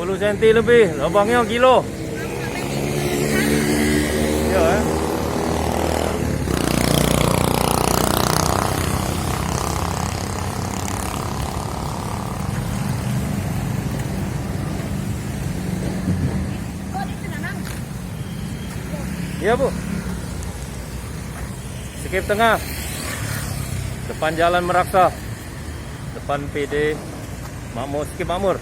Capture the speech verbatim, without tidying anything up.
Sepuluh senti lebih, lubangnyo gilo. Iyo, eh. Iyo, Bu. Skip tengah. Depan Jalan Meraksa. Depan P D Makmur, Skip Makmur.